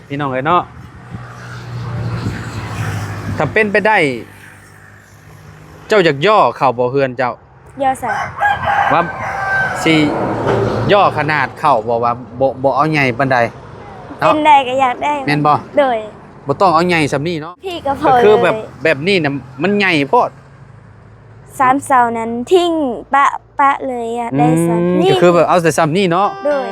ພີ່ນ້ອງເອີຍເນາະ ຖ້າເປັນໄປໄດ້ ເຈົ້າຢາກຍໍ້ເຂົ້າບໍ່ເຮືອນເຈົ້າ? ຍໍ້ໃສ? ວ່າຊິຍໍ້ຂະໜາດເຂົ້າບໍ່ ວ່າບໍ່ ບໍ່ເອົາໃຫຍ່ປານໃດເນາະ? ເປັນໄດ້ກໍຢາກໄດ້ ແມ່ນບໍ່? ໂດຍ ບໍ່ຕ້ອງເອົາໃຫຍ່ສ່ຳນີ້ເນາະ ພີ່ກໍພໍ ກໍຄືແບບ ເລີຍ ແບບນີ້ນະ ມັນໃຫຍ່ໂພດ ສາມເສົານັ້ນຖິ້ມປະ ປະເລີຍ ຢາກໄດ້ສ່ຳນີ້ ອືມ ກໍຄືແບບເອົາແຕ່ສ່ຳນີ້ເນາະ ໂດຍ.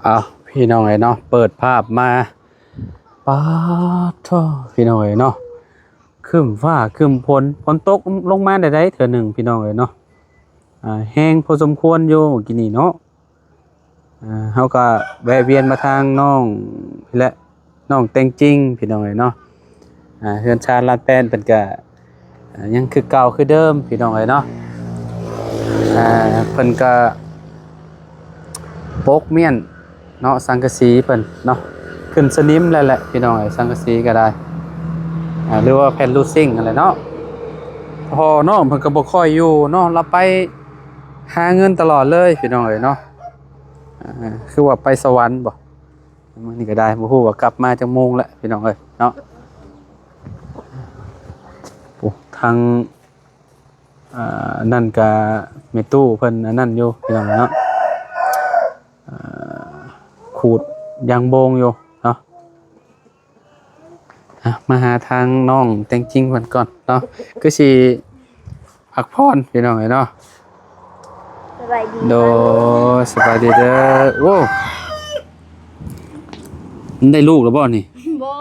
ອ້າວ ພີ່ນ້ອງເອີຍເນາະ ເປີດພາບມາ ປາດໂທ້ ພີ່ນ້ອງເອີຍເນາະ ຄຶ້ມຟ້າຄຶ້ມຝົນ ຝົນຕົກລົງມາໄດ້ໆ ເທື່ອໜຶ່ງ ພີ່ນ້ອງເອີຍເນາະ ອ່າ ແຮງພໍສົມຄວນຢູ່ມື້ກີ້ນີ້ເນາະ ອ່າ ເຮົາກໍແວະວຽນມາທາງນ້ອງນີ້ແຫຼະ ນ້ອງແຕ່ງຈິງ ພີ່ນ້ອງເອີຍເນາະ ອ່າ ເຮືອນຊານລານແປນເພິ່ນກໍຍັງຄືເກົ່າຄືເດີມ ພີ່ນ້ອງເອີຍເນາະ ອ່າ ເພິ່ນກໍປົກມ້ຽນ ເນາະ ສັງກະສີເພິ່ນເນາະ ຂຶ້ນສະໜິມແລ້ວແຫຼະ ພີ່ນ້ອງເອີຍ ສັງກະສີກໍໄດ້ ອ່າ ຫຼືວ່າແຜ່ນລູຊິງຫັ້ນແຫຼະເນາະ ພໍ່ນ້ອງເພິ່ນກໍບໍ່ຄ່ອຍຢູ່ເນາະ ລາວໄປຫາເງິນຕະຫຼອດເລີຍ ພີ່ນ້ອງເອີຍເນາະ ອ່າ ຄືວ່າໄປສະຫວັນບໍ ມື້ນີ້ກໍໄດ້ ບໍ່ຮູ້ວ່າກັບມາຈັກໂມງແລ້ວ ພີ່ນ້ອງເອີຍເນາະ ໂອ້ ທາງ ອ່າ ນັ້ນກະແມ່ຕູ້ເພິ່ນອັນນັ້ນຢູ່ ພີ່ນ້ອງເນາະ ອ່າ ຂູດຢາງໂບງຢູ່ເນາະ ອ່ະ ມາຫາທາງນ້ອງແຕ່ງຈິງເພິ່ນກ່ອນເນາະ ຄືຊິພັກຜ່ອນ ພີ່ນ້ອງເອີຍເນາະ ສະບາຍດີ ໂດຍ ສະບາຍດີເດີ ໂອ້ ມັນໄດ້ລູກແລ້ວບໍ່ນີ້? ບໍ່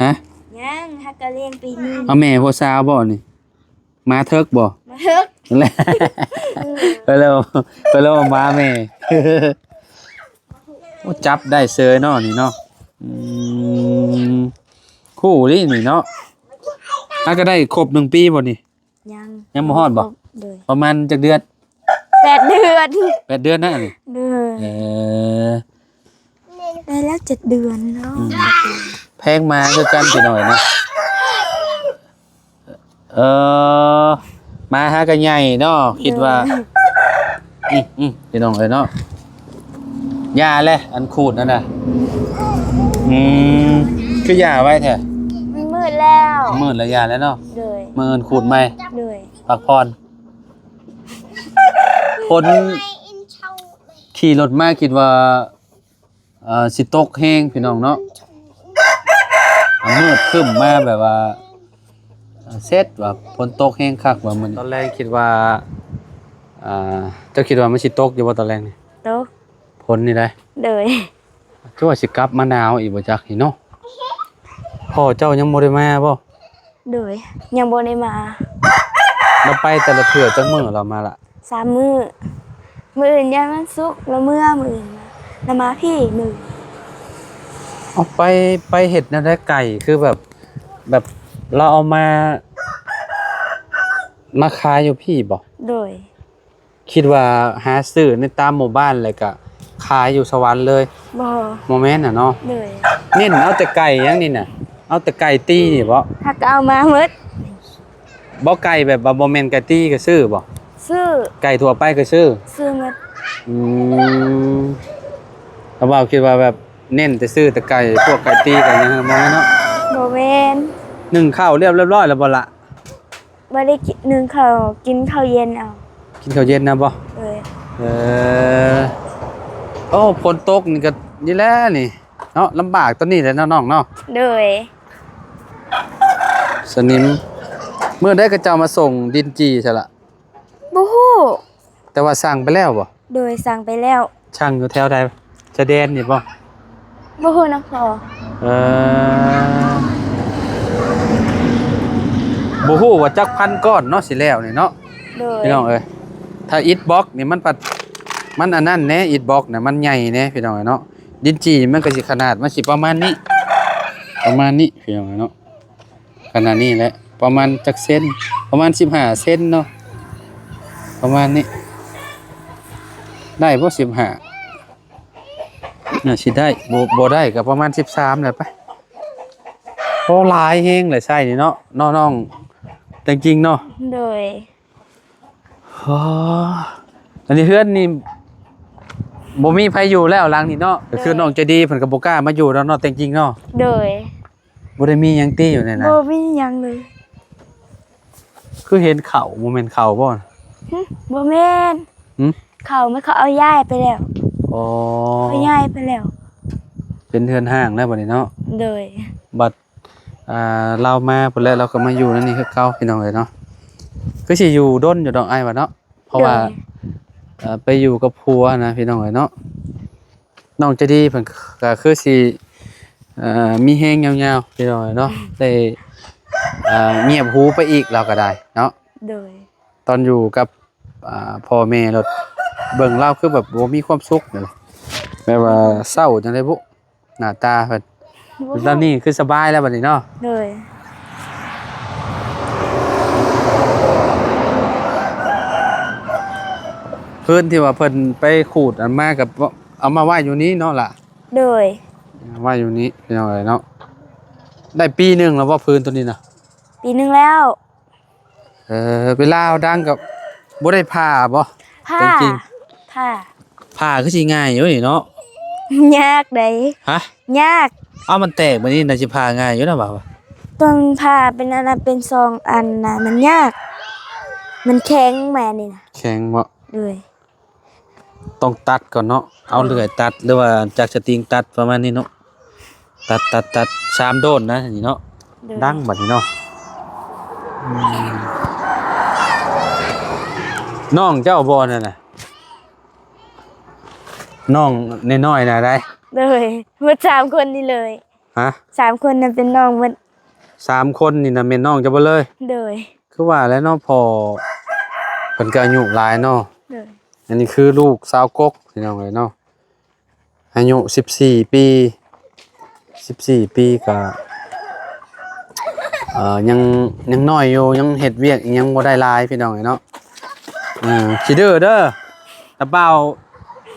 ຮະ? ຍັງ ຫາກະລ້ຽງປີໜຶ່ງ ເອົາແມ່ຜູ້ສາວບໍ່ນີ້? ໝາເຖິກບໍ່? ໝາເຖິກ ເພິ່ນເລີຍ ເພິ່ນເລີຍວ່າໝາແມ່ ໂອ້ ຈັບໄດ້ເສີຍເນາະນີ້ເນາະ ອືມ ຄູ່ນີ້ນີ້ເນາະ ຫາກະໄດ້ຄົບໜຶ່ງປີບໍ່ນີ້? ຍັງ ຍັງບໍ່ຮອດບໍ່? ໂດຍ ປະມານຈັກເດືອນ? ແປດເດືອນ ແປດເດືອນນະນີ້ ໂດຍ ເອີ ໄດ້ແລ້ວເຈັດເດືອນເນາະ ອືມ ແພງໝາຄືກັນ ພີ່ນ້ອງເນາະ ເອີ ໝາຫາກະໃຫຍ່ເນາະ ຄິດວ່າ ໂດຍ ອືມໆ ພີ່ນ້ອງເອີຍເນາະ ຢາແຫຼະ ອັນຂູດນັ້ນນະ ອືມ ຄືຢາໄວແທ້? ມັນມືດແລ້ວ ມືດແລ້ວ ຢາແລ້ວເນາະ ໂດຍ ມື້ອື່ນຂູດໃໝ່ ໂດຍ ພັກຜ່ອນ ຝົນ ຂີ່ລົດມາຄິດວ່າ ເອີ ຊິຕົກແຮງ ພີ່ນ້ອງເນາະ ມືດຄຶ້ມມາແບບວ່າ ເຊັດວ່າຝົນຕົກແຮງຄັກວ່າມື້ນີ້ ຕອນແລງຄິດວ່າ ອ່າ ເຈົ້າຄິດວ່າມັນຊິຕົກຢູ່ບໍ່ຕອນແລງນີ້? ຕົກ ຝົນນີ້ໄດ໋ ໂດຍ ຄືວ່າຊິກັບມາໜາວອີກບໍ່ຈັກນີ້ເນາະ ພໍ່ເຈົ້າຍັງບໍ່ໄດ້ມາບໍ່? ໂດຍ ຍັງບໍ່ໄດ້ມາ ລາວໄປແຕ່ລະເທື່ອຈັກມື້ລາວມາລະ? ສາມມື້ ມື້ອື່ນຢ້ານວັນສຸກ ລາວເມືອມື້ອື່ນ ລາວມາພີ້ມື້ ເອົາໄປ ໄປເຮັດແນວໃດໄກ່ ຄືແບບ ແບບລາວເອົາມາ ມາຂາຍຢູ່ພີ້ບໍ່? ໂດຍ ຄິດວ່າຫາຊື້ໃນຕາມໝູ່ບ້ານ ແລ້ວກະຂາຍຢູ່ສະຫວັນເລີຍ? ບໍ່ ບໍ່ແມ່ນນະເນາະ ໂດຍ ເນັ້ນເອົາແຕ່ໄກ່ຫຍັງນີ້ນະ ເອົາແຕ່ໄກ່ຕີນີ້ບໍ? ຫາກເອົາມາໝົດ ບໍ່ ໄກ່ແບບວ່າບໍ່ແມ່ນໄກ່ຕີກໍຊື້ບໍ? ຊື້ ໄກ່ທົ່ວໄປກໍຊື້? ຊື້ໝົດ ອືມ ລາວເວົ້າຄິດວ່າແບບເນັ້ນແຕ່ຊື້ແຕ່ໄກ່ ພວກໄກ່ຕີໄກ່ຫຍັງ ບໍ່ແມ່ນເນາະ? ບໍ່ແມ່ນ ໜຶ້ງເຂົ້າລຽບ ລຽບຮ້ອຍແລ້ວບໍ່ລະ? ບໍ່ໄດ້ກິນ ໜຶ້ງເຂົ້າ ກິນເຂົ້າເຢັນເອົາ ກິນເຂົ້າເຢັນນະບໍ? ເອີ ເອີ ໂອ້ ຝົນຕົກນີ້ກໍນີ້ແຫຼະນີ້ເນາະ ລຳບາກຕອນນີ້ແຫຼະເນາະນ້ອງເນາະ ໂດຍ ສະໜິມ ມື້ໃດເຂົາເຈົ້າມາສົ່ງດິນຈີ່ຊະລະ? ບໍ່ຮູ້ ແຕ່ວ່າສັ່ງໄປແລ້ວບໍ່? ໂດຍ ສັ່ງໄປແລ້ວ ສັ່ງຢູ່ແຖວໃດ? ຊາຍແດນນີ້ບໍ່? ບໍ່ຮູ້ນຳພໍ່ ເອີ ບໍ່ຮູ້ວ່າຈັກພັນກ້ອນເນາະ ຊິແລ້ວນີ້ເນາະ ໂດຍ ພີ່ນ້ອງເອີຍ ຖ້າອິດບລັອກນີ້ມັນພັດ ມັນອັນນັ້ນແດ່ ອິດບລັອກນະມັນໃຫຍ່ແດ່ ພີ່ນ້ອງເອີຍເນາະ ດິນຈີ່ມັນກໍຊິຂະໜາດ ມັນຊິປະມານນີ້ ປະມານນີ້ ພີ່ນ້ອງເອີຍເນາະ ຂະໜາດນີ້ແຫຼະ ປະມານຈັກເຊັນ ປະມານສິບຫ້າເຊັນເນາະ ປະມານນີ້ ໄດ້ບໍ່ ສິບຫ້າ? ໜ້າຊິໄດ້ ບໍ່ ບໍ່ໄດ້ກໍປະມານສິບສາມແຫຼະໄປ. ໂອ້ ຫຼາຍແຮງແຫຼະໄຊນີ້ເນາະ ເນາະ ນ້ອງແຕງຈິງເນາະ. ໂດຍ. ອໍ ອັນນີ້ເຮືອນນີ້ບໍ່ມີໃຜຢູ່ແລ້ວຫຼັງນີ້ເນາະ. ໂດຍ. ກໍຄືນ້ອງໃຈດີເພິ່ນກໍບໍ່ກ້າມາຢູ່ແລ້ວເນາະ ແຕງຈິງເນາະ. ໂດຍ. ບໍ່ໄດ້ມີຫຍັງຕິຢູ່ໃນນັ້ນ? ບໍ່ມີຫຍັງເລີຍ. ຄືເຫັນເຂົ້າ ບໍ່ແມ່ນເຂົ້າບໍ່? ຫຶ ບໍ່ແມ່ນ. ຫຶ ເຂົ້າມັນ ເຂົາເອົາຍ້າຍໄປແລ້ວ. ອໍ ເຂົາຍ້າຍໄປແລ້ວ ເປັນເຮືອນຮ້າງແລ້ວບັດນີ້ເນາະ. ໂດຍ. ບັດ ອ່າ ລາວມາພຸ້ນແຫຼະ ລາວກໍມາຢູ່ໃນນີ້ຄືເກົ່າ ພີ່ນ້ອງເອີຍເນາະ. ຄືຊິຢູ່ດົນຢູ່ດອກ ອ້າຍວ່າເນາະ ເພາະວ່າ ໂດຍ ເອີ ໄປຢູ່ກັບຜົວນະ ພີ່ນ້ອງເອີຍເນາະ. ນ້ອງໃຈດີເພິ່ນກໍຄືຊິ ເອີ ມີແຮງຍາວໆ ພີ່ນ້ອງເອີຍເນາະ ໄດ້ ເອີ ງຽບຫູໄປອີກ ລາວກໍໄດ້ເນາະ. ໂດຍ. ຕອນຢູ່ກັບ ອ່າ ພໍ່ແມ່ ແລ້ວເບິ່ງລາວຄືແບບບໍ່ມີຄວາມສຸກ ແບບວ່າເສົ້າຈັ່ງໃດບຸ ໜ້າຕາເພິ່ນ. ບໍ່ ຕອນນີ້ຄືສະບາຍແລ້ວບັດນີ້ເນາະ. ໂດຍ. ພື້ນທີ່ວ່າເພິ່ນໄປຂູດອັນມາ ກໍເອົາມາໄວ້ຢູ່ນີ້ເນາະລະ? ໂດຍ. ໄວ້ຢູ່ນີ້ ພີ່ນ້ອງເອີຍເນາະ. ໄດ້ປີໜຶ່ງແລ້ວບໍ່ ພື້ນຕົວນີ້ນະ? ປີໜຶ່ງແລ້ວ. ເອີ ເວລາເຮົາດັງກໍບໍ່ໄດ້ຜ່າບໍ່? ຜ່າ. ແຕ່ຈິງ ຜ່າ. ຜ່າຄືຊິງ່າຍຢູ່ນີ້ເນາະ. ຍາກໃດ໋. ຮະ? ຍາກ. ເອົ້າ ມັນແຕກແບບນີ້ນະ ຊິຜ່າງ່າຍຢູ່ນະ ວ່າ. ຕ້ອງຜ່າເປັນອັນນະ ເປັນສອງອັນນະ ມັນຍາກ. ມັນແຂງແມ່ນີ້ນະ. ແຂງບໍ່? ໂດຍ. ຕ້ອງຕັດກ່ອນເນາະ ເອົາເລື່ອຍຕັດ ຫຼືວ່າຈັກສະຕິງຕັດປະມານນີ້ເນາະ. ຕັດ ຕັດ ຕັດ ສາມໂດນນະນີ້ເນາະ. ໂດຍ. ດັງບັດນີ້ເນາະ. ອືມ ນ້ອງເຈົ້າບໍ່ນັ້ນນະ? ນ້ອງນ້ອຍໆນະໄດ໋. ໂດຍ. ໝົດສາມຄົນນີ້ເລີຍ. ຮະ? ສາມຄົນນັ້ນເປັນນ້ອງໝົດ. ສາມຄົນນີ້ນະແມ່ນນ້ອງເຈົ້າເບິດເລີຍ? ໂດຍ. ຄືວ່າແຫຼະເນາະ ພໍ່ເພິ່ນກໍອາຍຸຫຼາຍເນາະ. ໂດຍ. ອັນນີ້ຄືລູກສາວກົກ ພີ່ນ້ອງເອີຍເນາະ ອາຍຸສິບສີ່ປີ ສິບສີ່ປີ ກໍ ເອີ ຍັງ ຍັງນ້ອຍຢູ່ ຍັງເຮັດວຽກຫຍັງບໍ່ໄດ້ຫຼາຍ ພີ່ນ້ອງເອີຍເນາະ. ເອີ ຊິດື້ເດີ ຕາບ່າວ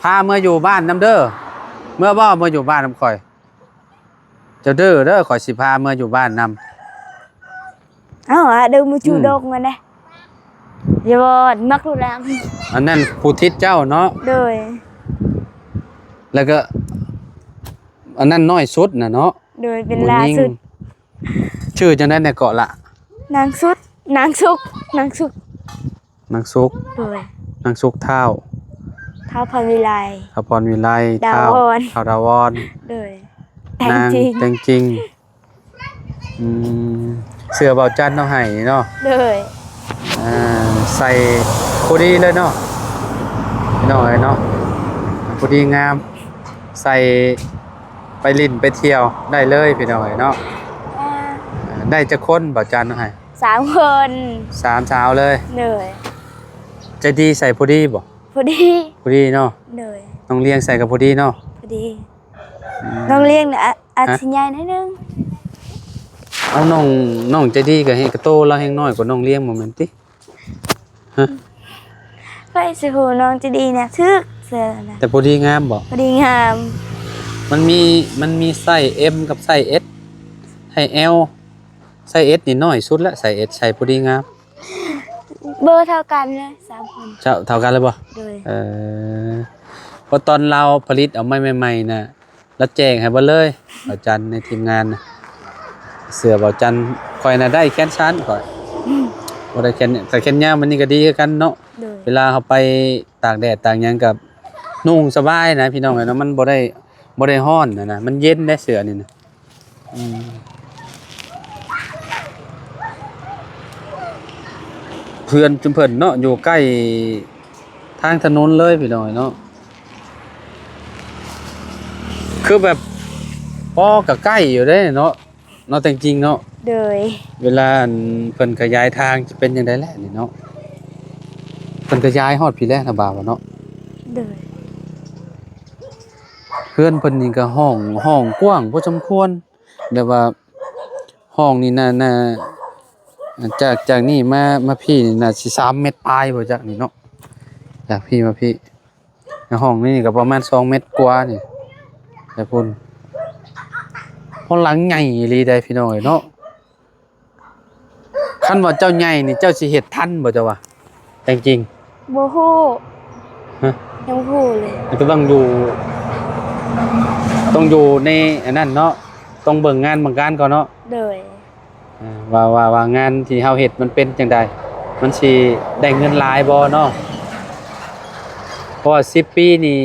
ພາເມືອຢູ່ບ້ານນຳເດີ. ເມືອບໍ່ ເມືອຢູ່ບ້ານນຳຂ້ອຍ? ເຈົ້າດື້ເດີ ຂ້ອຍຊິພາເມືອຢູ່ບ້ານນຳ. ເອົ້າ ອາ ເດີ ໝູຈູ່ ອືມ ດົກມັນເດ້ ຢ່າບອກມັກຮູ້ແລ້ວ. ອັນນັ້ນຜູ້ຕິດເຈົ້າເນາະ. ໂດຍ. ແລ້ວກໍອັນນັ້ນນ້ອຍສຸດນະເນາະ. ໂດຍ ເປັນຫຼ້າສຸດ. ຊື່ຈັ່ງໃດແດ່ເກາະລະ? ນາງສຸດ ນາງສຸກ ນາງສຸກ. ນາງສຸກ. ໂດຍ. ນາງສຸກທ້າວ ທ້າວພອນວິໄລ ທ້າວພອນວິໄລ ດາວອນ ທ້າວ ທ້າວດາວອນ. ໂດຍ. ນາງແຕງຈິງ ແຕງຈິງ. ອືມ ເສື້ອບ່າວຈັນເອົາໃຫ້ເນາະ. ໂດຍ. ອ່າ ໃສ່ພໍດີເລີຍເນາະ ພີ່ນ້ອງເອີຍເນາະ ພໍດີງາມ ໃສ່ໄປຫຼິ້ນໄປທ່ຽວໄດ້ເລີຍ ພີ່ນ້ອງເອີຍເນາະ. ອ່າ ໄດ້ຈັກຄົນບ່າວຈັນເອົາໃຫ້? ສາມຄົນ. ສາມສາວເລີຍ. ໂດຍ. ໃຈດີໃສ່ພໍດີບໍ່? ພໍດີ ພໍດີເນາະ. ໂດຍ. ນ້ອງລຽງໃສ່ກໍພໍດີເນາະ. ພໍດີ. ອືມ ນ້ອງລຽງນະ ອາດ ອາດ ຮະ ຊິໃຫຍ່ໜ້ອຍໜຶ່ງ. ເອົາ ນ້ອງ ນ້ອງໃຈດີກໍແຮງ ກະໂຕລາວແຮງນ້ອຍກວ່ານ້ອງລຽງບໍ່ແມ່ນຕິ? ຮະ? ໃຜຊິຮູ້ ນ້ອງໃຈດີນະ ຖືກເສື້ອນະ. ແຕ່ພໍດີງາມບໍ່? ພໍດີງາມ. ມັນມີ ມັນມີໄຊເອັມກັບໄຊເອສ ໃຫ້ແອລ. ໄຊເອສນີ້ນ້ອຍສຸດລະ ໄຊເອສ ໃສ່ພໍດີງາມ. ເບີເທົ່າກັນເລີຍ ສາມຄົນ. ເທົ່າ ເທົ່າກັນເລີຍບໍ່? ໂດຍ. ເອີ ເພາະຕອນລາວຜະລິດອອກມາໃໝ່ໆນະ ລາວແຈ້ງໃຫ້ເບິດເລີຍ ບ່າວຈັນໃນທີມງານນະ. ເສື້ອບ່າວຈັນ ຂ້ອຍນະໄດ້ແຂນສັ້ນ ຂ້ອຍ ບໍ່ໄດ້ແຂນ ແຕ່ແຂນຍາວມັນນີ້ກໍດີຄືກັນເນາະ. ໂດຍ. ເວລາເຮົາໄປຕາກແດດຕາກຫຍັງກໍນຸ່ງສະບາຍນະ ພີ່ນ້ອງເອີຍເນາະ ມັນບໍ່ໄດ້ ບໍ່ໄດ້ຮ້ອນນະ ມັນເຢັນເດ້ເສື້ອນີ້ນະ. ອືມ ເຮືອນຈຸມເພິ່ນເນາະ ຢູ່ໃກ້ທາງຖະໜົນເລີຍ ພີ່ນ້ອງເນາະ. ຄືແບບ ພໍກໍໃກ້ຢູ່ເດ້ເນາະ ເນາະ ແຕ່ງຈິງເນາະ. ໂດຍ. ເວລາອັນເພິ່ນຂະຫຍາຍທາງຈະເປັນຈັ່ງໃດແຫຼະນີ້ເນາະ ເພິ່ນຂະຫຍາຍຮອດພີ້ແຫຼະ ລະບ່າວເນາະ. ໂດຍ. ເຮືອນເພິ່ນນີ້ກໍຫ້ອງ ຫ້ອງກວ້າງພໍສົມຄວນ ແບບວ່າຫ້ອງນີ້ໜ້າ ໜ້າ ຈາກ ຈາກນີ້ມາ ມາພີ້ນີ້ໜ້າຊິສາມແມັດປາຍບໍ່ຈັກນີ້ເນາະ ຈາກພີ້ມາພີ້. ໃນຫ້ອງນີ້ກໍປະມານສອງແມັດກວ່ານີ້ ແຕ່ພຸ້ນ ຫ້ອງຫຼັງໃຫຍ່ອີ່ຫຼີໄດ໋ ພີ່ນ້ອງເອີຍເນາະ. ຄັນວ່າເຈົ້າໃຫຍ່ນີ້ ເຈົ້າຊິເຮັດທັນບໍ່ ເຈົ້າວ່າ? ແຕ່ງຈິງ ບໍ່ຮູ້ ຮະ? ຍັງບໍ່ຮູ້ເລີຍ. ມັນກໍຕ້ອງຢູ່ ຕ້ອງຢູ່ໃນອັນນັ້ນເນາະ ຕ້ອງເບິ່ງງານບາງການກ່ອນເນາະ. ໂດຍ ອ່າ ວ່າ ວ່າ ວ່າງານທີ່ເຮົາເຮັດມັນເປັນຈັ່ງໃດ ມັນຊິໄດ້ເງິນຫຼາຍບໍ່ເນາະ. ເພາະວ່າສິບປີນີ້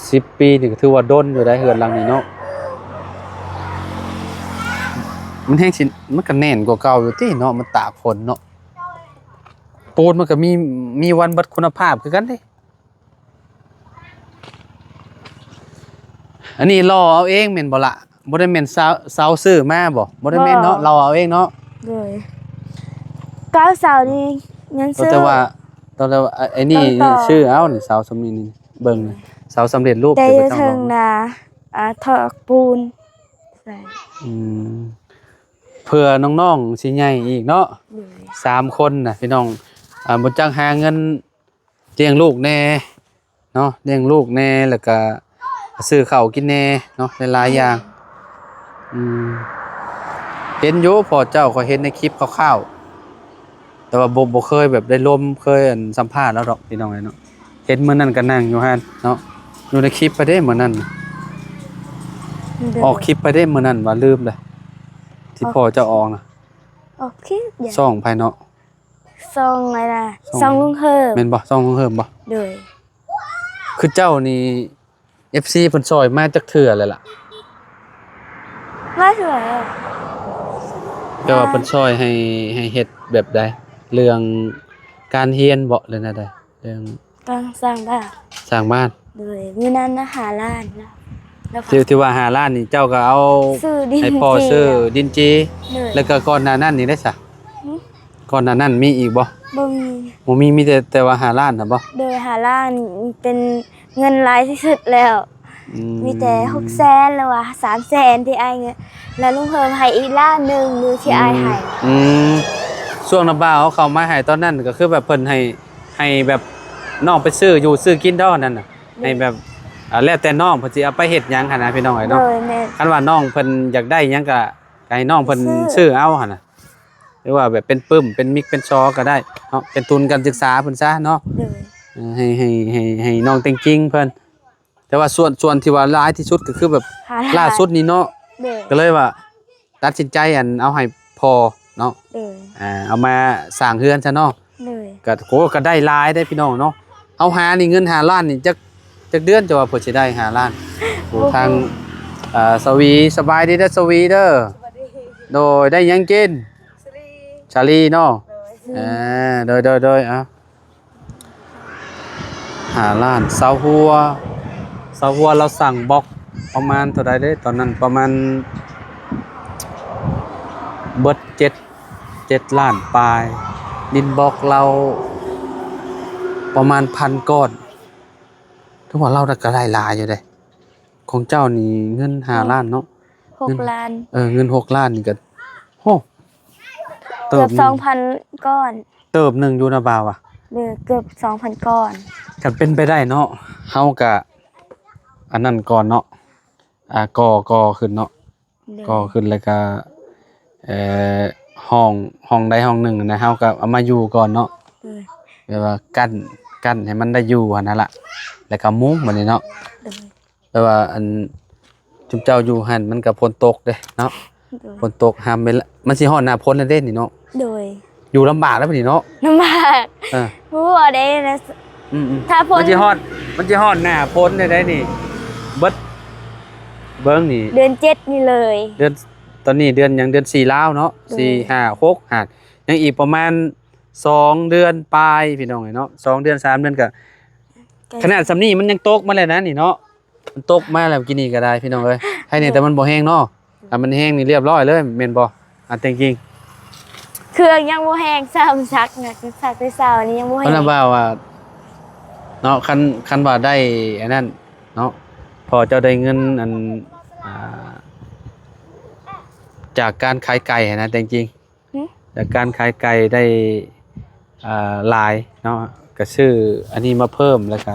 ສິບປີນີ້ກໍຖືວ່າດົນຢູ່ໄດ໋ ເຮືອນຫຼັງນີ້ເນາະ. ມັນແຮງຊິ ມັນກໍແໜ້ນກວ່າເກົ່າຢູ່ຕິເນາະ ມັນຕາກຝົນເນາະ. ປູນມັນກໍມີ ມີວັນເບິດຄຸນນະພາບຄືກັນເດ້. ອັນນີ້ຫຼໍ່ເອົາເອງແມ່ນບໍ່ລະ? ບໍ່ໄດ້ແມ່ນຊາວ ຊາວຊື້ມາບໍ່? ບໍ່ໄດ້ແມ່ນເນາະ ບໍ່ ຫຼໍ່ເອົາເອງເນາະ. ໂດຍ ກາວເສົານີ້ຍັງ ເອີ ຊື້ ແຕ່ວ່າ ແຕ່ວ່າ ອັນນີ້ ຕ້ອງຕໍ່ ຊື້ເອົານີ້ ເສົາສ່ຳນີ້ນີ້ ເບິ່ງ ໂດຍ ເສົາສຳເລັດຮູບ ແຕ່ຢູ່ເທິງນະ ອ່າ ຖອກປູນໃສ່ ອືມ ເພື່ອນ້ອງໆຊິໃຫຍ່ອີກເນາະ. ໂດຍ ສາມຄົນນະພີ່ນ້ອງ ອ່າ ບໍ່ຈັກຫາເງິນ ລ້ຽງລູກແດ່ເນາະ ລ້ຽງລູກແດ່ ແລ້ວກະຊື້ເຂົ້າກິນແດ່ເນາະ ຫຼາຍໆຢ່າງ. ອືມ ເຫັນຢູ່ພໍ່ເຈົ້າ ຂ້ອຍເຫັນໃນຄລິບຄ່າວໆ ແຕ່ວ່າບໍ່ ບໍ່ເຄີຍແບບໄດ້ລົມ ເຄີຍອັນສຳພາດລາວດອກ ພີ່ນ້ອງເອີຍເນາະ. ເຫັນມື້ນັ້ນກໍນັ່ງຢູ່ຫັ້ນເນາະ ຢູ່ໃນຄລິບໄປເດ້ມື້ນັ້ນ ໂດຍ ອອກຄລິບໄປເດ້ມື້ນັ້ນ ວ່າລືມເລີຍ ທີ່ ອໍ ພໍ່ເຈົ້າອອກນະ. ອອກຄລິບ ຊ່ອງໃຜເນາະ? ຊ່ອງອັນນະ ຊ່ອງ ຊ່ອງລຸງເຮີມ ແມ່ນບໍ່? ຊ່ອງລຸງເຮີມບໍ່? ໂດຍ ຄືເຈົ້ານີ້ ເອັຟຊີ ເພິ່ນຊ່ອຍມາຈັກເທື່ອແລ້ວລະ? ຫຼາຍເທື່ອແລ້ວ ແຕ່ວ່າເພິ່ນຊ່ອຍໃຫ້ ໃຫ້ເຮັດແບບໃດ? ເລື່ອງການຮຽນບໍ ຫຼືແນວໃດ? ເລື່ອງ ການສ້າງບ້ານ ສ້າງບ້ານ. ໂດຍ ມື້ນັ້ນນະ ຫ້າລ້ານ ແລ້ວ ແລ້ວ ທີ່ ທີ່ວ່າຫ້າລ້ານນີ້ ເຈົ້າກໍເອົາ ຊື້ດິນ ໃຫ້ພໍ່ ຈີ່ ຊື້ດິນຈີ່. ໂດຍ ແລ້ວກໍກ່ອນໜ້ານັ້ນນີ້ເດ້ຊະ? ຫື? ກ່ອນໜ້ານັ້ນມີອີກບໍ່? ບໍ່ມີ ບໍ່ມີ ມີແຕ່ ແຕ່ວ່າຫ້າລ້ານນະບໍ? ໂດຍ ຫ້າລ້ານເປັນເງິນຫຼາຍທີ່ສຸດແລ້ວ. ອືມ ມີແຕ່ຫົກແສນ ຫຼືວ່າສາມແສນທີ່ອ້າຍເງິນ ແລ້ວລຸງເພີ່ມໃຫ້ອີກລ້ານໜຶ່ງ ມື້ທີ່ອ້າຍໃຫ້. ອືມ ອືມ ຊ່ວງນ້າບ່າວເຂົາເຂົ້າມາໃຫ້ຕອນນັ້ນ ກໍຄືແບບເພິ່ນໃຫ້ ໃຫ້ແບບນ້ອງໄປຊື້ຢູ່ຊື້ກິນດອກນັ້ນນະ ໂດຍ ໃຫ້ແບບ ອ່າ ແລ້ວແຕ່ນ້ອງເພິ່ນຊິເອົາໄປເຮັດຫຍັງຫັ້ນນະ ພີ່ນ້ອງເອີຍເນາະ. ໂດຍ ແມ່ນ ຄັນວ່ານ້ອງເພິ່ນຢາກໄດ້ຫຍັງກໍ ກໍໃຫ້ນ້ອງເພິ່ນ ຊື້ ຊື້ເອົາຫັ້ນນະ ຫຼືວ່າແບບເປັນປຶ້ມ ເປັນມິກ ເປັນຊໍກໍໄດ້ເນາະ ເປັນທຶນການສຶກສາເພິ່ນຊະເນາະ. ໂດຍ ເອີ ໃຫ້ ໃຫ້ ໃຫ້ ໃຫ້ນ້ອງແຕ່ງຈິງເພິ່ນ. ແຕ່ວ່າສ່ວນ ສ່ວນທີ່ວ່າຫຼາຍທີ່ສຸດກໍຄືແບບ ຫ້າລ້ານ ຫຼ້າສຸດນີ້ເນາະ. ໂດຍ ກໍເລີຍວ່າຕັດສິນໃຈ ອັນ ເອົາໃຫ້ພໍ່ເນາະ. ໂດຍ ອ່າ ເອົາມາສ້າງເຮືອນຊະເນາະ. ໂດຍ ກໍ ໂອ້ ກໍໄດ້ຫຼາຍເດ້ພີ່ນ້ອງເນາະ. ເຮົາຫານີ້ເງິນຫ້າລ້ານນີ້ ຈັກ ຈັກເດືອນ ເຈົ້າວ່າເພິ່ນຊິໄດ້ຫ້າລ້ານ? ໂອ້ ບໍ່ຮູ້ ທາງ ເອີ ສະຫວີ ສະບາຍດີເດີ ສະຫວີເດີ. ສະບາຍດີ ໂດຍ ໄດ້ຫຍັງກິນ? ສາລີ ສາລີເນາະ. ໂດຍ ອ່າ ໂດຍ ໂດຍ ໂດຍ ອ່າ ຫ້າລ້ານ ຊາວຫົວ ຊາວຫົວລາວສັ່ງບລັອກປະມານເທົ່າໃດເດ້ ຕອນນັ້ນປະມານເບິດເຈັດ ເຈັດລ້ານປາຍ ດິນບລັອກລາວປະມານພັນກ້ອນ. ຖືວ່າລາວກໍໄດ້ຫຼາຍຢູ່ເດ້. ຂອງເຈົ້ານີ້ເງິນຫ້າລ້ານເນາະ? ຫົກ ເງິນ ລ້ານ ເອີ ເງິນຫົກລ້ານນີ້ກໍ ໂຫ ເກືອບ ເຕີບໜຶ່ງ ສອງພັນກ້ອນ ເຕີບໜຶ່ງຢູ່ນະບ່າວອະ. ເອີ ເກືອບສອງພັນກ້ອນ. ຄັນເປັນໄປໄດ້ເນາະ ເຮົາກະອັນນັ້ນກ່ອນເນາະ ອ່າ ກໍ່ ກໍ່ຂຶ້ນເນາະ. ໂດຍ ກໍ່ຂຶ້ນແລ້ວກະ ເອີ ຫ້ອງ ຫ້ອງໃດຫ້ອງໜຶ່ງນະ ເຮົາກະເອົາມາຢູ່ກ່ອນເນາະ. ໂດຍ ແບບວ່າກັ້ນ ກັ້ນໃຫ້ມັນໄດ້ຢູ່ຫັ້ນນະລະ ແລ້ວກະມຸງບັດນີ້ເນາະ. ໂດຍ ແຕ່ວ່າອັນ ຈຸມເຈົ້າຢູ່ຫັ້ນມັນກໍຝົນຕົກເດ້ເນາະ. ໂດຍ ຝົນຕົກຫ້າມເວລາ ມັນຊິຮອດໜ້າຝົນແລ້ວເດ້ນີ້ເນາະ. ໂດຍ ຢູ່ລຳບາກແລ້ວບັດນີ້ເນາະ. ລຳບາກ ເອີ ຮູ້ເອົາເດ້ນະ. ອືມໆ ຖ້າຝົນ ມັນຊິຮອດ ມັນຊິຮອດໜ້າຝົນແລ້ວໄດ໋ນີ້ ເບິດ ເບິ່ງນີ້ ເດືອນເຈັດນີ້ເລີຍ. ເດືອນ ຕອນນີ້ເດືອນຫຍັງ? ເດືອນສີ່ລາວເນາະ. ໂດຍ ສີ່ ຫ້າ ຫົກ ຫ້າ ຍັງອີກປະມານສອງເດືອນປາຍ ພີ່ນ້ອງເອີຍເນາະ. ສອງເດືອນ ສາມເດືອນ ກໍ ກໍ ຂະໜາດສ່ຳນີ້ມັນຍັງຕົກມາແລ້ວນະນີ້ເນາະ. ມັນຕົກມາແລ້ວກີ້ນີ້ກໍໄດ້ ພີ່ນ້ອງເອີຍ. ໃຫ້ແນ່ແຕ່ມັນບໍ່ແຮງເນາະ. ຖ້າມັນແຮງນີ້ລຽບຮ້ອຍເລີຍ ແມ່ນບໍ່? ອັນແທ້ຈິງ ເຄື່ອງຍັງບໍ່ແຮງຊ້ຳ ຊັກນະ ຊັກແຕ່ເຊົ້ານີ້ຍັງບໍ່ແຮງ. ມັນວ່າ ວ່າເນາະ ຄັນ ຄັນວ່າໄດ້ອັນນັ້ນເນາະ ພໍເຈົ້າໄດ້ເງິນອັນ ອ່າ ຈາກການຂາຍໄກ່ຫັ້ນນະ ແຕ່ຈິງ ຫື? ຈາກການຂາຍໄກ່ໄດ້ ອ່າ ຫຼາຍເນາະ ກໍຊື້ອັນນີ້ມາເພີ່ມ ແລ້ວກໍ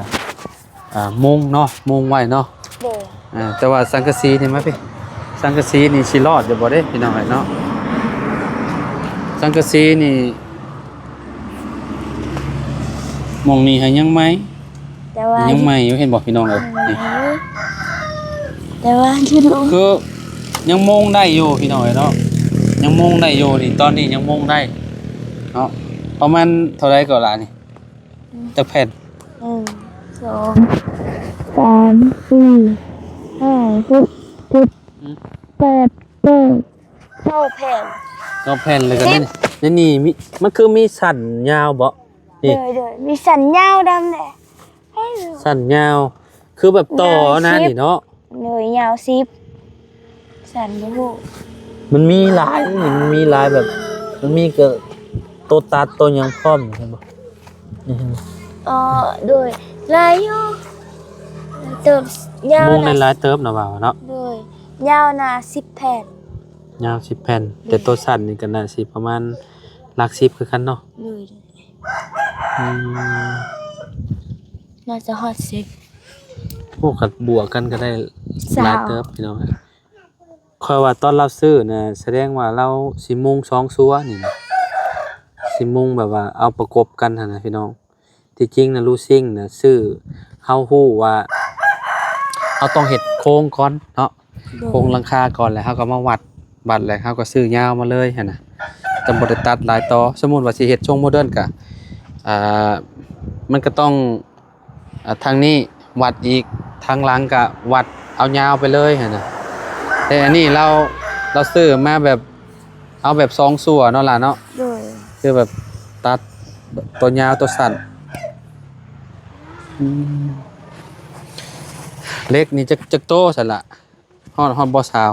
ອ່າ ມຸງເນາະ ມຸງໄວ້ເນາະ. ໂດຍ. ອ່າ ແຕ່ວ່າສັງກະສີນີ້ ມາພີ້ ສັງກະສີນີ້ຊິລອດຢູ່ບໍ່ເດ້ພີ່ນ້ອງເອີຍເນາະ? ສັງກະສີນີ້ ໝ່ອງນີ້ຫາຍັງໃໝ່ ແຕ່ວ່າ ຍັງໃໝ່ຢູ່ ເຫັນບໍ່ພີ່ນ້ອງເອີຍ? ຍັງໃໝ່ ນີ້ ແຕ່ວ່າ ຄືຍັງມຸງໄດ້ຢູ່ພີ່ນ້ອງເອີຍເນາະ ຍັງມຸງໄດ້ຢູ່ນີ້ ຕອນນີ້ຍັງມຸງໄດ້ເນາະ. ປະມານເທົ່າໃດກໍລະນີ້? ອືມ ຈັກແຜ່ນ? ໜຶ່ງ ສອງ ສາມ ສີ່ ຫ້າ ຫົກ ເຈັດ ອືມ ແປດ ເກົ້າ ເກົ້າແຜ່ນ. ເກົ້າແຜ່ນ ແລ້ວກໍ ສິບ ໃນນີ້ມີ ມັນຄືມີສັ້ນຍາວບໍ່? ນີ້ ໂດຍໆ ມີສັ້ນຍາວນຳແຫຼະ ສັ້ນຍາວ ຄືແບບຕໍ່ນະ ຍາວສິບ ນີ້ເນາະ. ໂດຍ ຍາວສິບ ຊັ້ນບໍ່ຮູ້ ມັນມີຫຼາຍ ມັນມີຫຼາຍແບບ ມັນມີກໍໂຕຕັດໂຕຫຍັງພ້ອມ ເຫັນບໍ່? ອືມ ອໍ ໂດຍ ຫຼາຍຢູ່ ເຕີບ ຍາວ ມຸງໄດ້ ນະ ຫຼາຍເຕີບນະວ່າເນາະ. ໂດຍ ຍາວນະສິບແຜ່ນ ຍາວສິບແຜ່ນ ໂດຍ ແຕ່ໂຕສັ້ນນີ້ກໍໜ້າຊິປະມານຫຼັກສິບຄືກັນເນາະ. ໂດຍ ອືມ ໜ້າຈະຮອດສິບ. ໂອ້ ຄັນບວກກັນກໍໄດ້ ຊາວ ຫຼາຍເຕີບພີ່ນ້ອງ. ຂ້ອຍວ່າຕອນລາວຊື້ນະ ສະແດງວ່າລາວຊິມຸງສອງຊົ່ວນີ້ນະ ຊິມຸງແບບວ່າເອົາປະກົບກັນຫັ້ນນະພີ່ນ້ອງ. ທີ່ຈິງນະ ລູຊິງນະ ຊື້ ເຮົາຮູ້ວ່າເຮົາຕ້ອງເຮັດໂຄງກ່ອນເນາະ ໂດຍ ໂຄງຫຼັງຄາກ່ອນ ແລ້ວເຮົາກໍມາວັດ ວັດແລ້ວເຮົາກໍຊື້ຍາວມາເລີຍຫັ້ນນະ ຈະບໍ່ໄດ້ຕັດຫຼາຍຕໍ່. ສົມມຸດວ່າຊິເຮັດຊົງໂມເດີນກະ ອ່າ ມັນກໍຕ້ອງ ອ່າ ທາງນີ້ວັດອີກ ທາງຫຼັງກະວັດເອົາຍາວໄປເລີຍຫັ້ນນະ. ແຕ່ອັນນີ້ລາວ ລາວຊື້ມາແບບ ເອົາແບບສອງຊົ່ວເນາະຫຼານເນາະ. ໂດຍ ຄືແບບຕັດຕົວຍາວຕົວສັ້ນ. ອືມ ເຫຼັກນີ້ຈັກ ຈັກໂຕຊັ້ນລະ? ຮອດ ຮອດບໍ່ຊາວ?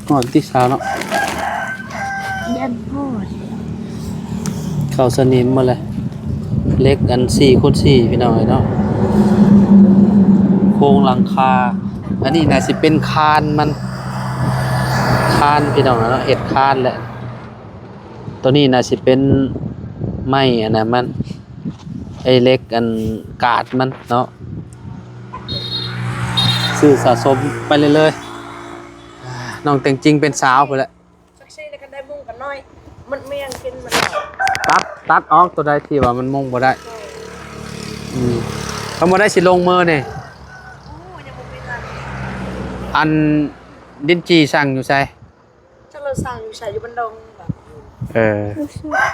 ຮອດຕິຊາວເນາະ ຢ້ານຮອດ ເຂົ້າສະໜິມໝົດເລີຍ. ເຫຼັກອັນສີ່ຄູນສີ່ ພີ່ນ້ອງເອີຍເນາະ ໂຄງຫຼັງຄາ. ອັນນີ້ໜ້າຊິເປັນຄານມັນ ຄານພີ່ນ້ອງເນາະ ເຮັດຄານແຫຼະ. ຕົວນີ້ໜ້າຊິເປັນໄມ້ອັນນັ້ນມັນ ໄອ້ເຫຼັກອັນກາດມັນເນາະ ຊື້ສະສົມໄປເລື້ອຍໆ. ນ້ອງແຕ່ງຈິງເປັນສາວພຸ້ນແຫຼະ. ຈັກຊີ້ລະ ຄັນໄດ້ມຸງກັນໜ້ອຍ ມັນແມ່ນເປັນມັນ ຕັດ ຕັດອອກຕົວໃດທີ່ວ່າມັນມຸງບໍ່ໄດ້. ໂດຍ ອືມ ຄັນບໍ່ໄດ້ຊິລົງມືນີ້. ໂອ້ ຍັງບໍ່ເປັນອັນ ອັນດິນຈີ່ສັ່ງຢູ່ໃສ? ຈັກລາວສັ່ງຢູ່ໃສ ຢູ່ບັນດົງ. ເອີ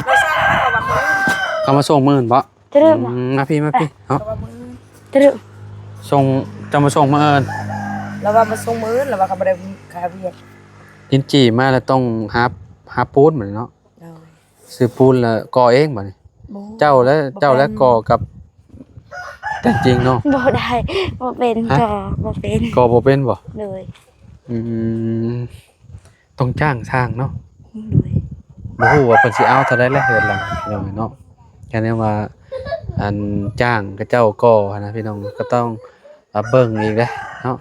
ລາວສັ່ງເຂົາວ່າມື້ອື່ນ ເຂົາມາສົ່ງມື້ອື່ນບໍ? ຕະລຶມ ອືມ ມາພີ້ ມາພີ້ ເອົາ ເຂົາວ່າມື້ອື່ນ ຕະລຶມ ສົ່ງ ເຈົ້າມາສົ່ງມື້ອື່ນ. ລາວວ່າມາສົ່ງມື້ອື່ນ ລາວວ່າເຂົາບໍ່ໄດ້ຄ່າວຽກ. ດິນຈີ່ມາແລ້ວຕ້ອງຫາ ຫາປູນບັດນີ້ເນາະ. ໂດຍ ຊື້ປູນແລ້ວກໍ່ເອງບັດນີ້. ບໍ່ ເຈົ້າແລະ ບໍ່ ເຈົ້າແລະ ບໍ່ແມ່ນ ກໍ່ກັບແຕ່ງຈິງເນາະ. ບໍ່ໄດ້ ບໍ່ເປັນ ຮະ? ກໍ່ບໍ່ເປັນ ກໍ່ບໍ່ເປັນບໍ? ໂດຍ ອືມ ຕ້ອງຈ້າງຊ່າງເນາະ. ໂດຍ ບໍ່ຮູ້ວ່າເພິ່ນຊິເອົາເທົ່າໃດແຫຼະ ເຮືອນຫຼັງ ພີ່ນ້ອງເນາະ. ຄັນແນວວ່າ ອັນ ຈ້າງເຂົາເຈົ້າກໍ່ຫັ້ນນະ ພີ່ນ້ອງ ກໍຕ້ອງ ເບິ່ງອີກເດ້ເນາະ.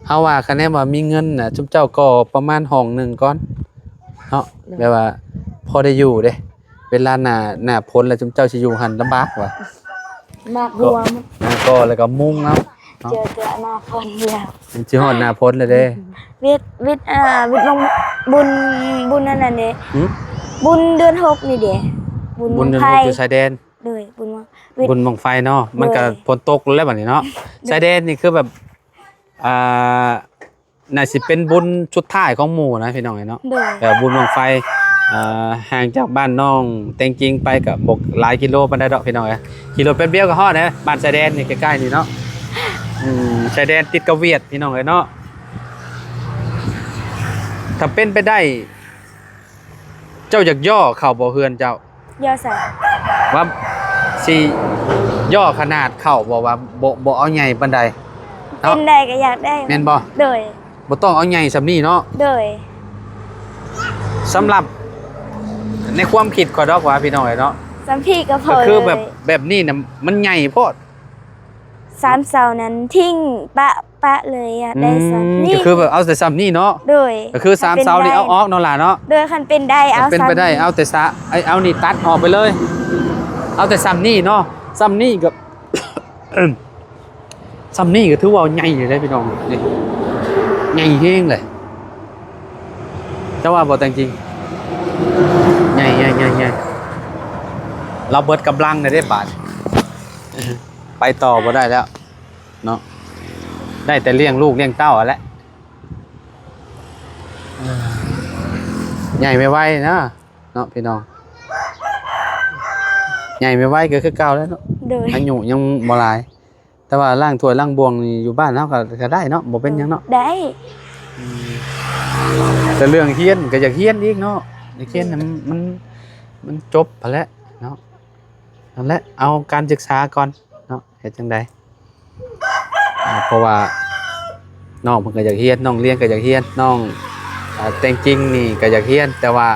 ເຮົາວ່າຄັນແນວວ່າມີເງິນນະ ຊຸມເຈົ້າກໍ່ປະມານຫ້ອງໜຶ່ງກ່ອນເນາະ. ໂດຍ ແບບວ່າພໍໄດ້ຢູ່ເດ້ ເວລາໜ້າ ໜ້າຝົນແລ້ວ ຊຸມເຈົ້າຊິຢູ່ຫັ້ນລຳບາກວ່າ ໝາກຫົວມັນ ອ່າ ກໍ່ແລ້ວກໍມຸງເອົາເນາະ. ເຈີ ເຈີໜ້າຝົນແລ້ວ ມັນຊິຮອດໜ້າຝົນແລ້ວເດ້. ວິດ ວິດ ອ່າ ວິດວງ ບຸນ ບຸນອັນນັ້ນເດ້. ຫື? ບຸນເດືອນຫົກນີ້ເດ້ ບຸນ ບຸນເດືອນຫົກ ບັ້ງໄຟ ຢູ່ຊາຍແດນ. ໂດຍ ບຸນ ບຸນບັ້ງໄຟເນາະ. ໂດຍ ມັນກໍຝົນຕົກແລ້ວບັດນີ້ເນາະ. ໂດຍ ຊາຍແດນນີ້ຄືແບບ ອ່າ ໜ້າຊິເປັນບຸນສຸດທ້າຍຂອງໝູ່ນະ ພີ່ນ້ອງເອີຍເນາະ. ໂດຍ ແຕ່ບຸນບັ້ງໄຟ ອ່າ ຫ່າງຈາກບ້ານນ້ອງແຕ່ງຈິງໄປກໍບໍ່ຫຼາຍກິໂລປານໃດດອກ ພີ່ນ້ອງເອີຍ. ຂີ່ລົດແປັບດຽວກໍຮອດເດ້ ບ້ານຊາຍແດນນີ້ໃກ້ໆນີ້ເນາະ. ອືມ ຊາຍແດນຕິດກັບຫວຽດ ພີ່ນ້ອງເອີຍເນາະ. ຖ້າເປັນໄປໄດ້ ເຈົ້າຢາກຫຍໍ້ເຂົ້າບໍ່ເຮືອນເຈົ້າ? ຫຍໍ້ໃສ? ວ່າຊິຫຍໍ້ຂະໜາດເຂົ້າບໍ່ ວ່າບໍ່ ບໍ່ເອົາໃຫຍ່ປານໃດເນາະ? ເປັນໄດ້ກໍຢາກໄດ້ ແມ່ນບໍ່? ໂດຍ ບໍ່ຕ້ອງເອົາໃຫຍ່ສ່ຳນີ້ເນາະ? ໂດຍ ສຳລັບໃນຄວາມຄິດຂ້ອຍດອກວ່າ ພີ່ນ້ອງເອີຍເນາະ ສ່ຳພີ້ກໍພໍ ກໍຄືແບບ ເລີຍ ແບບນີ້ນະ ມັນໃຫຍ່ໂພດ. ສາມເສົານັ້ນຖິ້ມປະ ປະເລີຍ ຢາກໄດ້ສ່ຳນີ້ ອືມ ກໍຄືແບບເອົາແຕ່ສ່ຳນີ້ເນາະ. ໂດຍ ກໍຄືສາມເສົານີ້ເອົາອອກເນາະຫຼ້າເນາະ. ໂດຍ ຄັນເປັນໄດ້ເອົາສ່ຳນີ້ ເປັນໄປໄດ້ເອົາແຕ່ສະ ເອົານີ້ຕັດອອກໄປເລີຍ ເອົາແຕ່ສ່ຳນີ້ເນາະ. ສ່ຳນີ້ກໍ ສ່ຳນີ້ກໍຖືວ່າໃຫຍ່ຢູ່ເດ້ພີ່ນ້ອງ ນີ້ໃຫຍ່ແຮງເລີຍ. ເຈົ້າວ່າບໍ່ແຕ່ງຈິງ ໃຫຍ່ໆໆໆ ລາວເບິດກຳລັງແລ້ວເດ້ບາດ ໄປຕໍ່ບໍ່ໄດ້ແລ້ວເນາະ ໄດ້ແຕ່ລ້ຽງລູກລ້ຽງເຕົ້າຫັ້ນແຫຼະ. ໃຫຍ່ໄວໆນະເນາະພີ່ນ້ອງ ໃຫຍ່ໄວໆກໍຄືເກົ່າແລ້ວເນາະ. ໂດຍ ອາຍຸຍັງບໍ່ຫຼາຍ ແຕ່ວ່າລ້າງຖ້ວຍລ້າງບ່ວງນີ້ຢູ່ບ້ານເຮົາກໍ ກໍໄດ້ເນາະ ບໍ່ເປັນຫຍັງເນາະ. ໄດ້ ອືມ ແຕ່ເລື່ອງຮຽນກໍຢາກຮຽນອີກເນາະ ຢາກຮຽນໃຫ້ມັນ ມັນ ມັນຈົບຫັ້ນແຫຼະເນາະ. ນັ້ນແຫຼະ ເອົາການສຶກສາກ່ອນເນາະ ເຮັດຈັ່ງໃດ ອ່າ ເພາະວ່ານ້ອງເພິ່ນກໍຢາກຮຽນ ນ້ອງລຽນກໍຢາກຮຽນ ນ້ອງ ອ່າ ແຕງຈິງນີ້ກໍຢາກຮຽນ ແຕ່ວ່າ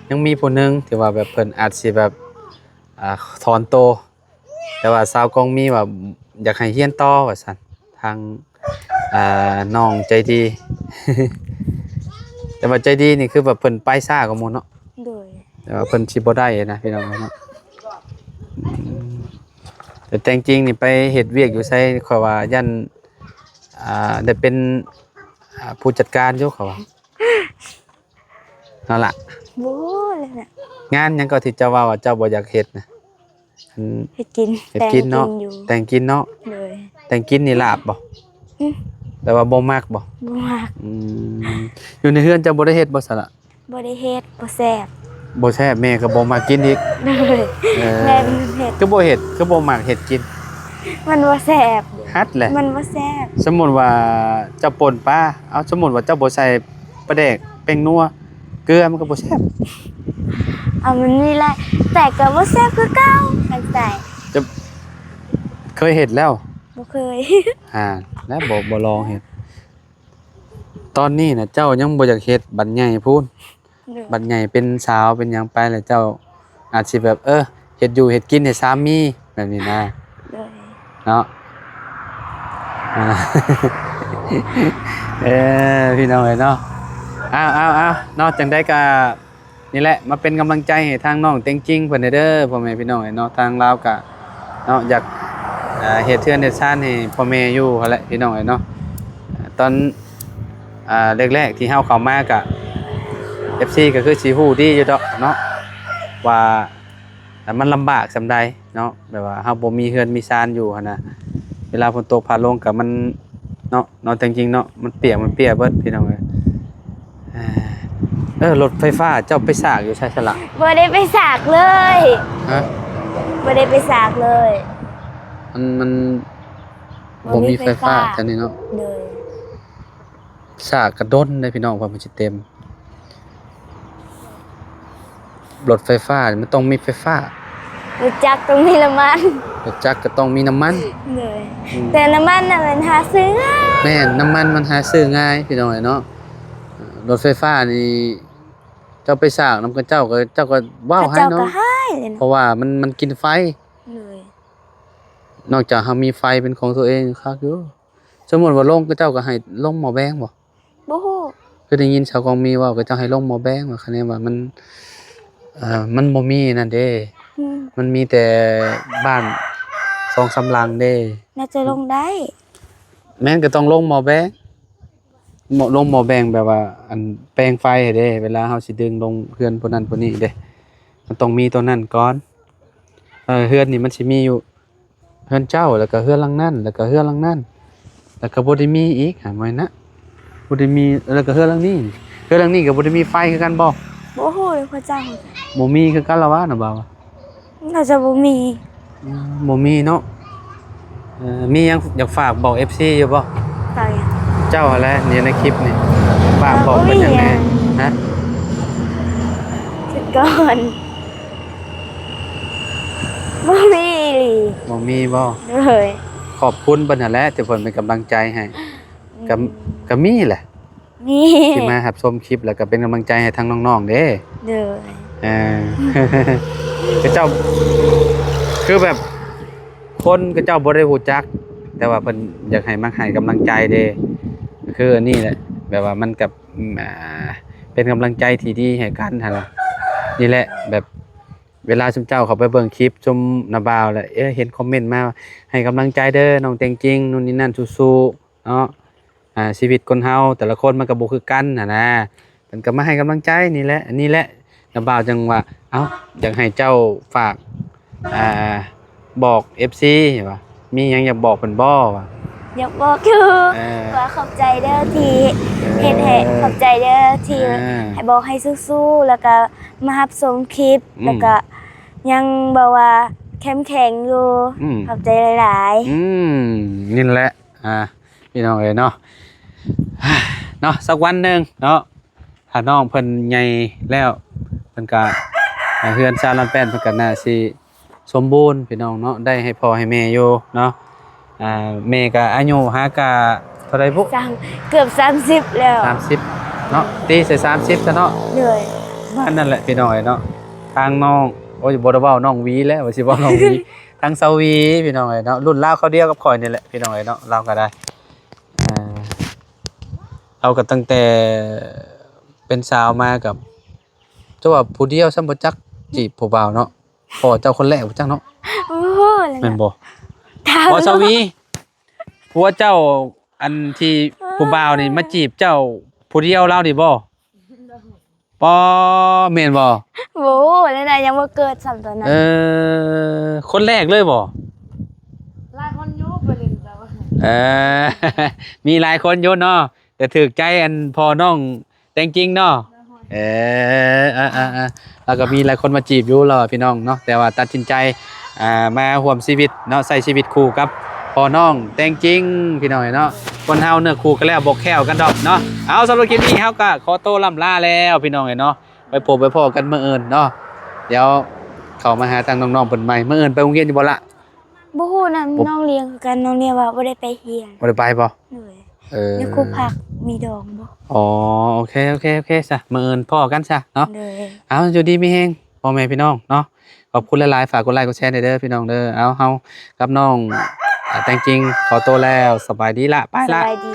ຍັງມີຜູ້ໜຶ່ງທີ່ວ່າແບບເພິ່ນອາດຊິແບບ ອ່າ ຖອນໂຕ ແຕ່ວ່າສາວກອງມີວ່າຢາກໃຫ້ຮຽນຕໍ່ວ່າຊັ້ນ ທາງ ອ່າ ນ້ອງໃຈດີ ແຕ່ວ່າໃຈດີນີ້ຄືວ່າເພິ່ນໄປຊ້າກວ່າໝູ່ເນາະ. ໂດຍ ແຕ່ວ່າເພິ່ນຊິບໍ່ໄດ້ນະພີ່ນ້ອງເນາະ. ອືມ ແຕ່ແຕງຈິງນີ້ໄປເຮັດວຽກຢູ່ໃສ ຂ້ອຍວ່າຢ້ານ ອ່າ ໄດ້ເປັນ ອ່າ ຜູ້ຈັດການຢູ່ ເຂົາວ່າ ເອົາລະ ບໍ່ແລ້ວນະ. ງານຫຍັງກໍທີ່ເຈົ້າເວົ້າວ່າເຈົ້າບໍ່ຢາກເຮັດນະ? ອັນ ເຮັດກິນ ເຮັດກິນເນາະ ແຕ່ງກິນເນາະ. ໂດຍ ແຕ່ງກິນນີ້ລາບບໍ່? ຫຶ ແຕ່ວ່າບໍ່ມັກບໍ່? ບໍ່ມັກ. ອືມ ຢູ່ໃນເຮືອນເຈົ້າບໍ່ໄດ້ເຮັດບໍ່ສະລະ? ບໍ່ໄດ້ເຮັດ ບໍ່ແຊບ. ບໍ່ແຊບ ແມ່ກໍບໍ່ມັກກິນອີກ. ໂດຍ ເອີ ແມ່ເຮັດ ຄືບໍ່ເຮັດ ຄືບໍ່ມັກເຮັດກິນ? ມັນບໍ່ແຊບ. ຫັດແຫຼະ ມັນບໍ່ແຊບ. ສົມມຸດວ່າເຈົ້າປົ່ນປາ ເອົາ ສົມມຸດວ່າເຈົ້າບໍ່ໃສ່ປາແດກ ແປ້ງນົວ ເກືອ ມັນກໍບໍ່ແຊບ. ເອົາ ມັນມີຫຼາຍ ແຕ່ກໍບໍ່ແຊບຄືເກົ່າ ຄັນໃສ່. ເຈົ້າເຄີຍເຮັດແລ້ວ? ບໍ່ເຄີຍ. ຫາ ແລ້ວບໍ່ ບໍ່ລອງເຮັດ. ຕອນນີ້ນະເຈົ້າຍັງບໍ່ຢາກເຮັດ ບັດໃຫຍ່ພຸ້ນ ໂດຍ ບັດໃຫຍ່ເປັນສາວເປັນຫຍັງໄປແລ້ວ ເຈົ້າອາດຊິແບບ ເອີ ເຮັດຢູ່ເຮັດກິນໃຫ້ສາມີແບບນີ້ນະ. ໂດຍ ເນາະ ເອີ ພີ່ນ້ອງເອີຍເນາະ. ເອົາໆໆ ເນາະ ຈັ່ງໃດກໍ ນີ້ແຫຼະ ມາເປັນກຳລັງໃຈໃຫ້ທາງນ້ອງແຕງຈິງເພິ່ນແດ່ເດີ ພໍ່ແມ່ພີ່ນ້ອງເອີຍເນາະ. ທາງລາວກະເນາະ ຢາກ ເຮັດເຮືອນເຮັດຊານໃຫ້ພໍ່ແມ່ຢູ່ຫັ້ນແຫຼະ ພີ່ນ້ອງເອີຍເນາະ. ຕອນ ອ່າ ແລກໆທີ່ເຮົາເຂົ້າມາກະ ເອັຟຊີ ກໍຄືຊິຮູ້ດີຢູ່ດອກເນາະ ວ່າ ແຕ່ມັນລຳບາກສ່ຳໃດເນາະ ແບບວ່າເຮົາບໍ່ມີເຮືອນມີຊານຢູ່ຫັ້ນນະ ເວລາຝົນຕົກຟ້າລົງກໍມັນເນາະ ເນາະ ແຕ່ງຈິງເນາະ ມັນປຽກ ມັນເປຍເບິດພີ່ນ້ອງເອີຍ. ເອີ ລົດໄຟຟ້າເຈົ້າໄປສາກຢູ່ໃສຊັ້ນລະ? ບໍ່ໄດ້ໄປສາກເລີຍ. ຮະ? ບໍ່ໄດ້ໄປສາກເລີຍ. ມັນ ມັນ ບໍ່ມີໄຟຟ້າ ບໍ່ມີໄຟຟ້າ ຈັ່ງນີ້ເນາະ. ໂດຍ. ສາກກະດົນເດ້ພີ່ນ້ອງ ກວ່າມັນຊິເຕັມ. ລົດໄຟຟ້ານີ້ມັນຕ້ອງມີໄຟຟ້າ. ລົດຈັກຕ້ອງມີນ້ຳມັນ. ລົດຈັກກໍຕ້ອງມີນ້ຳມັນ. ໂດຍ. ອືມ. ແຕ່ນ້ຳມັນນະມັນຫາຊື້ງ່າຍ. ແມ່ນ, ນ້ຳມັນມັນຫາຊື້ງ່າຍ ພີ່ນ້ອງເອີຍເນາະ. ລົດໄຟຟ້ານີ້ເຈົ້າໄປສາກນຳເຂົາເຈົ້າ ເຂົາເຈົ້າກໍເວົ້າໃຫ້ເນາະ. ເຂົາເຈົ້າກໍຮ້າຍເລີຍນະ. ເພາະວ່າມັນ ມັນກິນໄຟ. ໂດຍ. ນອກຈາກເຮົາມີໄຟເປັນຂອງຕົວເອງຄັກຢູ່. ສົມມຸດວ່າລົງ ເຂົາເຈົ້າກໍໃຫ້ລົງໝໍ້ແບງບໍ່? ບໍ່ຮູ້. ຄືໄດ້ຍິນຊາວກອງມີເວົ້າ ເຂົາເຈົ້າໃຫ້ລົງໝໍ້ແບງ ວ່າຄະແນນວ່າມັນ ເອີ ມັນບໍ່ມີນັ້ນເດ້. ອືມ. ມັນມີແຕ່ບ້ານສອງສາມຫຼັງເດ້. ໜ້າຈະລົງໄດ້. ແມ່ນ ກໍຕ້ອງລົງໝໍ້ແບງ. ໝໍ້ ລົງໝໍ້ແບງແບບວ່າ ອັນ ແປງໄຟໃຫ້ເດ້. ເວລາເຮົາຊິດຶງລົງເຮືອນຜູ້ນັ້ນຜູ້ນີ້ເດ້ ມັນຕ້ອງມີຕົວນັ້ນກ່ອນ. ເອີ ເຮືອນນີ້ມັນຊິມີຢູ່ ເຮືອນເຈົ້າ ແລ້ວກໍເຮືອນຫຼັງນັ້ນ ແລ້ວກໍເຮືອນຫຼັງນັ້ນ ແລ້ວກໍບໍ່ໄດ້ມີອີກ ຫາ ບໍ່ແມ່ນນະ ບໍ່ໄດ້ມີ ແລ້ວກໍເຮືອນຫຼັງນີ້ ເຮືອນຫຼັງນີ້ກໍບໍ່ໄດ້ມີໄຟຄືກັນບໍ່? ບໍ່ຮູ້ເລີຍ ເຂົາເຈົ້າ ບໍ່ມີຄືກັນລະຫວາ ນ້ອງບ່າວ? ໜ້າຈະບໍ່ມີ. ອືມ ບໍ່ມີເນາະ. ເອີ ມີຫຍັງຢາກຝາກບອກເອັຟຊີຢູ່ບໍ່? ຝາກຫຍັງ? ເຈົ້າຫັ້ນແຫຼະ ຢູ່ໃນຄລິບນີ້ ຝາກບອກເພິ່ນຫຍັງແດ່? ເອີ ບໍ່ມີຫຍັງ. ຮະ? ຄິດກ່ອນ. ບໍ່ມີອີ່ຫຼີ. ບໍ່ມີບໍ່? ໂດຍ. ຂອບຄຸນເພິ່ນຫັ້ນແຫຼະ ທີ່ເພິ່ນເປັນກຳລັງໃຈໃຫ້. ອືມ. ກໍ ກໍມີແຫຼະ ມີ ທີ່ມາຮັບຊົມຄລິບ ແລ້ວກໍເປັນກຳລັງໃຈໃຫ້ທາງນ້ອງໆເດ້. ໂດຍ. ເອີ ເຂົາເຈົ້າ ຄືແບບ ຄົນເຂົາເຈົ້າບໍ່ໄດ້ຮູ້ຈັກ ແຕ່ວ່າເພິ່ນຢາກໃຫ້ມາໃຫ້ກຳລັງໃຈເດ້ ຄືອັນນີ້ແຫຼະ ແບບວ່າມັນກໍ ອາ ເປັນກຳລັງໃຈທີ່ດີໃຫ້ກັນຫັ້ນນະ. ນີ້ແຫຼະ ແບບເວລາຊຸມເຈົ້າເຂົ້າໄປເບິ່ງຄລິບຊຸມນ້າບ່າວແລ້ວ ເອີ ເຫັນຄອມເມັນມາ ໃຫ້ກຳລັງໃຈເດີນ້ອງແຕງຈິງ ນູ່ນນີ້ນັ້ນ ສູ້ໆ ເນາະ. ອາ ຊີວິດຄົນເຮົາແຕ່ລະຄົນມັນກໍບໍ່ຄືກັນຫັ້ນນະ ເພິ່ນກໍມາໃຫ້ກຳລັງໃຈນີ້ແຫຼະ. ອັນນີ້ແຫຼະ ນ້າບ່າວຈັ່ງວ່າ ເອົ້າ ຢາກໃຫ້ເຈົ້າຝາກ ອາ ບອກເອັຟຊີວ່າ ມີຫຍັງຢາກບອກເພິ່ນບໍ່ວ່າ? ຢາກບອກຢູ່ ເອີ ວ່າຂອບໃຈເດີທີ່ເຮັດໃຫ້ ເອີ ຂອບໃຈເດີທີ່ ເອີ ໃຫ້ ບອກໃຫ້ສູ້ໆ ແລ້ວກໍມາຮັບຊົມຄລິບ ອືມ ແລ້ວກໍຍັງແບບວ່າເຂັ້ມແຂງຢູ່ ອືມ ຂອບໃຈຫຼາຍໆ. ອືມ ນີ້ແຫຼະ ອ່າ ພີ່ນ້ອງເອີຍເນາະ ເນາະ ສັກວັນໜຶ່ງເນາະ ຖ້ານ້ອງເພິ່ນໃຫຍ່ແລ້ວ ເພິ່ນກະ ເຮືອນຊາວລຳແປນເພິ່ນກະໜ້າຊິສົມບູນ ພີ່ນ້ອງເນາະ ໄດ້ໃຫ້ພໍ່ໃຫ້ແມ່ຢູ່ເນາະ. ອ່າ ແມ່ກະອາຍຸຫາກະເທົ່າໃດບຸ? ສາມ ເກືອບສາມສິບແລ້ວ ສາມສິບເນາະ ຕີໃສ່ສາມສິບຊະເນາະ ໂດຍ ປະມານນັ້ນແຫຼະ ພີ່ນ້ອງເອີຍເນາະ. ທາງນ້ອງ ໂອ້ຍ ບໍ່ໄດ້ເວົ້ານ້ອງຫວີແລ້ວ ວ່າຊິເວົ້ານ້ອງຫວີ ທາງສາວຫວີ ພີ່ນ້ອງເອີຍເນາະ ລຸ້ນລາວຄາວດຽວກັບຂ້ອຍນີ້ແຫຼະ ພີ່ນ້ອງເອີຍເນາະ. ລາວກໍໄດ້ ອ່າ ລາວກໍຕັ້ງແຕ່ເປັນສາວມາກັບ ເຈົ້າວ່າຜູ້ດຽວຊ້ຳບໍ່ຈັກຈີບຜູ້ບ່າວເນາະ ພໍ່ເຈົ້າຄົນແລກບໍ່ຈັກເນາະ. ໂອ້ໂຫ ແມ່ນບໍ່? ບໍ່ ສາວຫວີ ຜົວເຈົ້າ ອັນທີ່ຜູ້ບ່າວນີ້ມາຈີບເຈົ້າຜູ້ດຽວລາວນີ້ບໍ່? ບໍ່ ແມ່ນບໍ່? ບໍ່ ແນວໃດ ຍັງບໍ່ເກີດຊ້ຳຕອນນັ້ນ. ເອີ ຄົນແລກເລີຍບໍ່? ຫຼາຍຄົນຢູ່ໄປຫຼິ້ນແຕ່ວ່າ ເອີ ມີຫຼາຍຄົນຢູ່ເນາະ ແຕ່ຖືກໃຈອັນພໍ່ນ້ອງແຕງຈິງເນາະ. ໂດຍ ເອີ ອ່າໆໆ ແລ້ວກໍມີຫຼາຍຄົນມາຈີບຢູ່ແລ້ວ ພີ່ນ້ອງເນາະ ແຕ່ວ່າຕັດສິນໃຈ ອ່າ ມາຮ່ວມຊີວິດເນາະ ໃຊ້ຊີວິດຄູ່ກັບພໍ່ນ້ອງແຕງຈິງ ພີ່ນ້ອງເອີຍເນາະ. ຄົນເຮົາເນື້ອຄູ່ກັນແລ້ວບໍ່ແຂ້ວກັນດອກເນາະ. ເອົາ ສຳລັບຄລິບນີ້ເຮົາກໍຂໍໂຕລ່ຳລາແລ້ວ ພີ່ນ້ອງເອີຍເນາະ ໄປພົບໄປພໍ້ກັນມື້ອື່ນເນາະ. ດຽວເຂົ້າມາຫາທາງນ້ອງໆເພິ່ນໃໝ່. ມື້ອື່ນໄປໂຮງຮຽນຢູ່ບໍ່ລະ? ບໍ່ຮູ້ນຳ ບໍ່ ນ້ອງລຽນຄືກັນ ນ້ອງລຽນວ່າບໍ່ໄດ້ໄປຮຽນ. ບໍ່ໄດ້ໄປບໍ່? ໂດຍ ເອີ ມີຄູພັກ ມີດອງບໍ່? ອໍ ໂອເຄ ໂອເຄ ໂອເຄຊະ ມື້ອື່ນພໍ້ກັນຊະເນາະ. ໂດຍ ເອົາ ຢູ່ດີມີແຮງ ພໍ່ແມ່ພີ່ນ້ອງເນາະ. ຂອບຄຸນຫຼາຍໆ ຝາກກົດໄລກົດແຊແດ່ເດີ ພີ່ນ້ອງເດີ. ເອົາ ເຮົາກັບນ້ອງ ອາ ແຕງຈິງ ຂໍໂຕແລ້ວ ສະບາຍດີລະ ໄປລະ ສະບາຍດີ.